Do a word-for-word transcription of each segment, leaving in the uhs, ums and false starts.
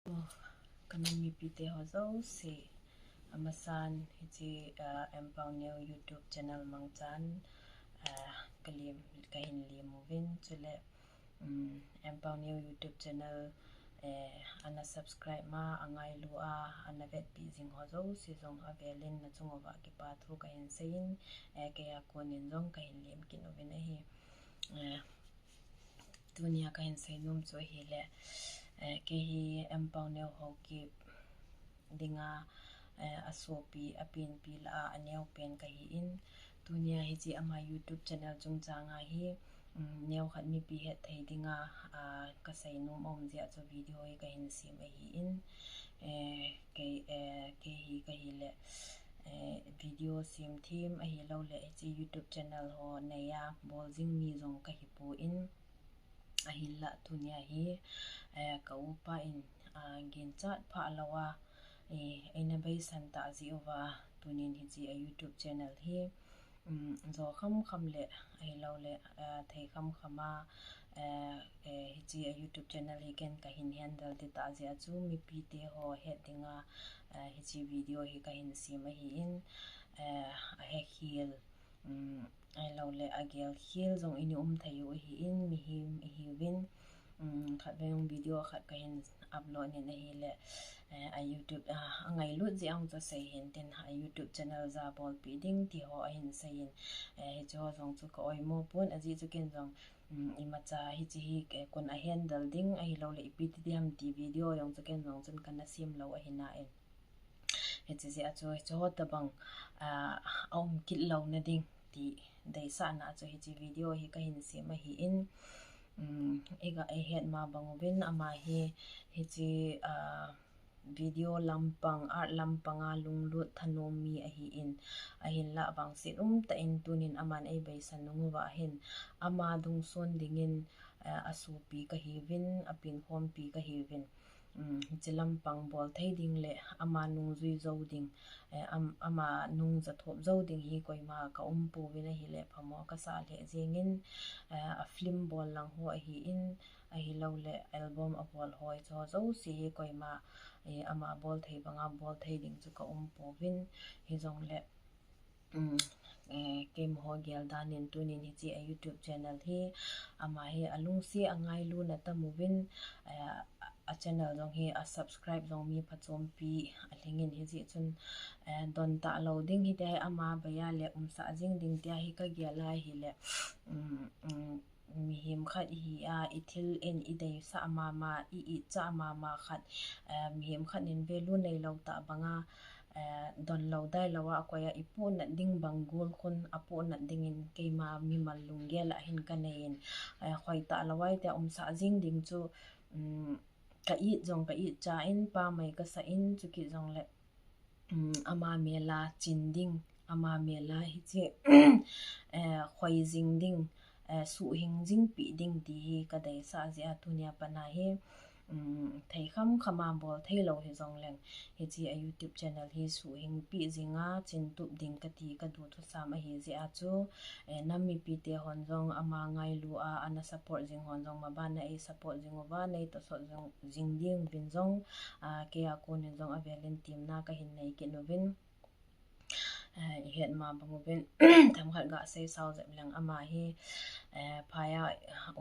Ka nam mipite ho jouse, amasan hiche, ah, M Pauneo YouTube channel mangchan, ah, ka lem, ka hin lem uvin, chule, um, M Pauneo YouTube channel, eh, ana subscribe ma, angailu a, ana vetpi jing ho jouse jong avelin nachung uva kipa thu ka hin seiyin, eh, keiya konin jong ka hin lem kit uvin ahi. Eh, tunia ka hin seinom chu ahile, eh, kei hi M Pauneo Haokip dinga, eh, asopi, apenpi lah a aneopen kahin. Tunia hiche ama YouTube channel chungchanga hi, um, neokhat mipi hetthei dinga, ah, ka seinom aum jeh a chu video hi ka hin sem ahin. Eh, kei, eh, kei hi ka hile, eh, video sem them ahilouleh hiche YouTube channel ho neiya bol jing mi jong ka hipon. Ahinlah tunia hi, eh, ka upa in, ah, ginchat phah louva, eh, eina beisan tah jeh uva, tunin hiche a YouTube channel hi, um, jo khamkham le, ahilouleh, ah, thei khamkham a, eh, eh, hiche a YouTube channel hi ken ka hin handle ding tah jeh a chu mipite ho het dinga, eh, hiche video hi ka hin sem ahin, eh, ahekhel, um, ahilouleh agelkhel jong ina um thei u ahin, mihem ihiuvin, um, khatvei jong video khat ka hin upload in ahile, eh, a YouTube, ah, angailut jeh a jong chu asei hintin, a YouTube channel ja bolpeh ding ti ho ahin seiyin, eh, hiche ho jong chu ka oimo pon, ajeh chu ken jong, um, imacha hiche hi, eh, koin a handle ding ahilouleh ipi ti ding ham ti video jong chu ken jong chun kana sem lou ahi nai. Hiche jeh a chu, hiche ho tabang, ah, aum kit louna ding ti deisahna a chu hiche video hi ka hin sem ahin, um, iga, ihet ma bang uvin ama hi, hiche, ah, video lampang, art lampanga lunglut thanom mi ahin, ahinlah vangset umtah in tunin aman eibeisan nung uva hin, ama dungson dingin, eh, asopi ka hiuvin, apenkhompi ka hiuvin. Um, hiche lampang bol thei ding le ama nungjui jou ding, eh, am-, ama nungja thop jou ding hi koima ka umpouvin ahile phamo kasa lheh jengin, eh, a film bol lang ho ahin, ahilouleh album abol ho hiche ho jouse hi koima, eh, ama bol thei banga bol thei ding chu ka umpouvin, hijongle, um, eh, keimaho gel danin tunin hiche a YouTube channel hi, ama hi alungset a ngailuna tam uvin, eh, a channel jong hi a subscribe jong mi phachompi alhingin hijeh chun, eh, don talou ding hitia hi ama beiya le umsah jing ding tia hi ka gel a ahile, um, um, mihem khat ihi a, ithil in ideisah mama, i-itchah mama khat, eh, mihem khat in value neilou tah banga, eh, donlou dailou a, akoiya ipohnat ding bang gol khun apohnat dingin keima mimal lunggel a hin ka neiyin, eh, khoitah lou a itia umsah jing ding chu, um, ka it jong ka itcha in, pamai kasa in, chukit jongle, um, ama mela chin ding, ama mela hiche, eh, khoi jing ding, eh, suhhing jingpeh ding ti hi ka deisah jeh a tunia pat a hi, um, thei khamkham a bol theilou hijongleng, hiche a YouTube channel hi suhhingpeh jinga chintup ding kati ka duthusam ahi jeh a chu, eh, nam mipite hon jong ama ngailu a, ana support jing hon jong maban a ei support jing uva, nei tosot jing, jing ding uvin jong, ah, keiya konin jong avelin temna ka hin nei kit uvin. Eh, ihet ma bang uvin, themkhat ga sei sao jep leng ama hi, eh, phaiya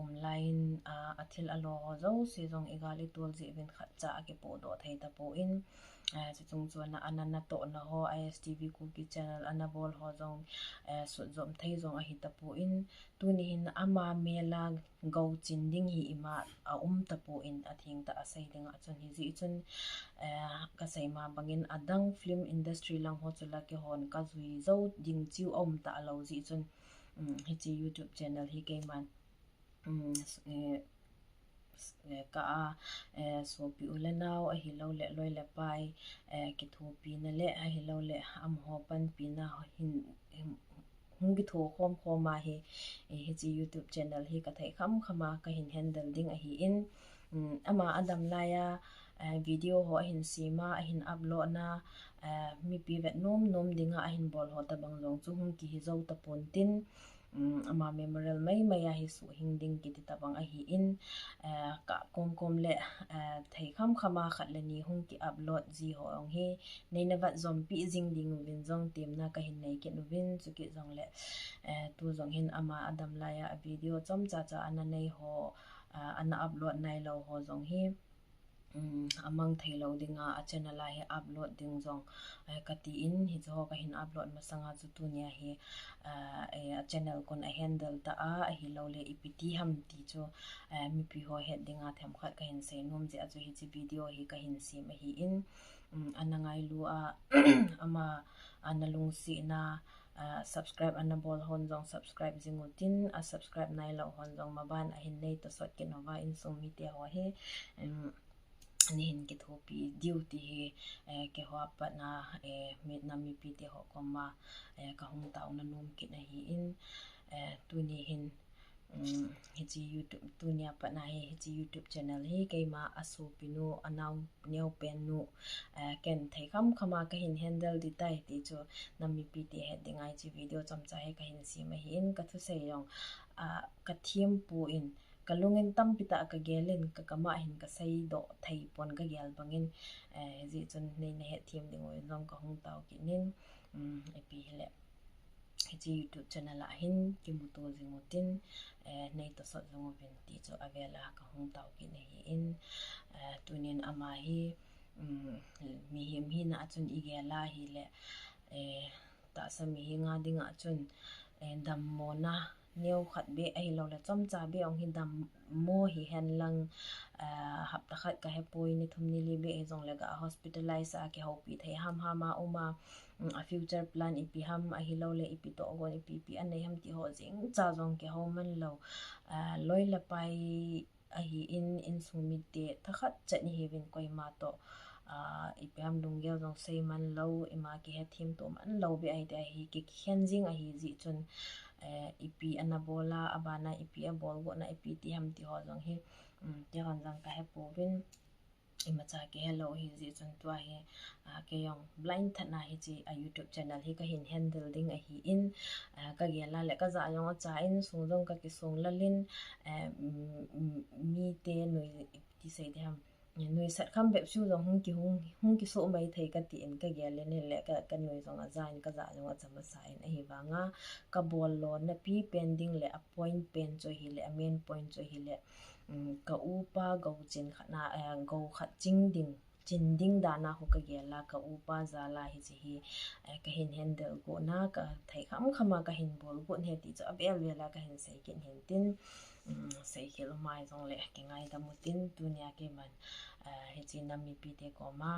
um laiyin, ah, athil alo ho jouse jong igal itol jeh uvin khatcha akipohdoh thei tapon, eh, chuchung chun ana natohna ho, I S T V Kuki channel ana bol ho jong, eh, sutjom thei jong ahi tapon, tuni hin ama mela gou chin ding hi ima aum tapon, athengtah a sei dinga chun hijeh chun, eh, ka sei ma bangin adang film industry lang ho chu la keihon ka jui jou ding chu aum talou jeh chun, um, hiche YouTube channel hi keiman, um, eh, eh, ka a, eh, sopi u le nao ahilouleh loi le pai, eh, kithopina le ahilouleh amaho panpina hin, hin, hung kitho khom khom a hi, eh, hiche YouTube channel hi ka thei khamkham a ka hin handle ding ahin, um, ama adam laiya, eh, video ho ahin sem a, ahin upload na, eh, mipi vet nom nom dinga ahin bol ho tabang jong chu hung kihi jou tapon tin, um, ama memorial maimai a hi suhhing ding kiti tabang ahin, eh, ka komkom le, eh, thei khamkham a khat le ni hung ki upload ji ho jong hi neina vet jompi jing ding uvin jong temna kahin nei kit uvin, chukit jongle, eh, tu jong hin ama adam lai a video chomcha cha ana nei ho, eh, ana upload nailou ho jong hi, um, amang theilou dinga a channel a hi upload ding jong, eh, katin, hiche ho kahin upload masanga chu tunia hi, eh, eh, a channel kon a handle ta a, ahilouleh ipi ti ham ti chu, eh, mipi ho het dinga themkhat kahin seinom jeh a chu hiche video hi kahin sem ahin, um, ana ngailu a, ama, ana lungsetna, ah, subscribe ana bol hon jong subscribe jing utin, a subscribe nailou hon jong maban ahin nei tosot kit uva insung mite ho hi, um, neihin kithopi diu ti hi, eh, keiho a patna, eh, mi, nam mipi te ho koma, eh, kahung taona nom kit ahin, eh, tuni hin, um, hiche YouTube, tunia patna hi, hiche YouTube channel hi keima a sopinu, a nao, neopennu, eh, ken thei khamkham a kahin handle ding tai ti chu nam mipi te het dinga hiche video chomcha hi kahin sem ahin, ka thusei jong, ah, ka thempon, ka lungin tampi tah kagel in, ka, kama hin ka seidoh thei pon kagel bangin, eh, hijeh chun neina hetthem diuvin jong kahung tao kit in, um, ipi hile, hiche YouTube channel a hin kimuto jing utin, eh, nei tosot jing uvin ti chu avel a kahung tao kit ahin, eh, tunin ama hi, um, mihem hina a chun igel a hile, eh, tahsa mihem a dinga chun, eh, dammona neokhat beh ahilouleh chomcha beh jong hi dammo hihen lang, eh, hapta khat kahepoi, ni thum ni li beh hijongle ga hospitalize a kihoupi thei hamham a um a, um, a future plan ipi ham ahilouleh ipi tohgon ipi ipi anei ham ti ho jeng cha jong kihou man lou, ah, loi le pai ahin, insung mite thakhat chet ihiuvin koima toh, ah, ipi ham lunggel jong sei man lou, ima kihethem to man lou beh ahi ti ahi, ki, kikhen jing ahi jeh chun, eh, ipi ana bol a, abana ipi abol gotna ipi ti ham ti ho jong hi, um, keiho jong kahepouvin, imacha kihelou ahi jeh chun tua hi, ah, kei jong blind tah a hiche a YouTube channel hi kahin handle ding ahin, ah, kagel a le kaja jong acha in, sung jong kakisung lal in, eh, um, um, mite nui, ti sei ding ham, nuisat kham bep chu jong hung ki, hung, hung kisoh mai thei katin kagel in, hile ka, kanui jong aja in, kaja jong acha masa in, ahivanga kabol lona pipen ding le a point pen chu hile, a main point chu hile, um, ka upa gou chin khat na, eh, gou khat ching ding, chin ding dan a khu kagel a, ka upa jal a hiche hi, eh, kahin handle gotna, ka thei khamkham a kahin bol got ahi ti chu avel vel a kahin sei kit ahin tin, um, seikhel umai jongle kingaidam utin, tunia keiman, eh, hiche nam mipi te koma,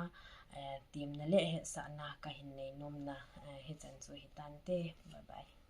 eh, temna le hetsahna kahin neinomna, eh, hichan chu hitante. Bye bye.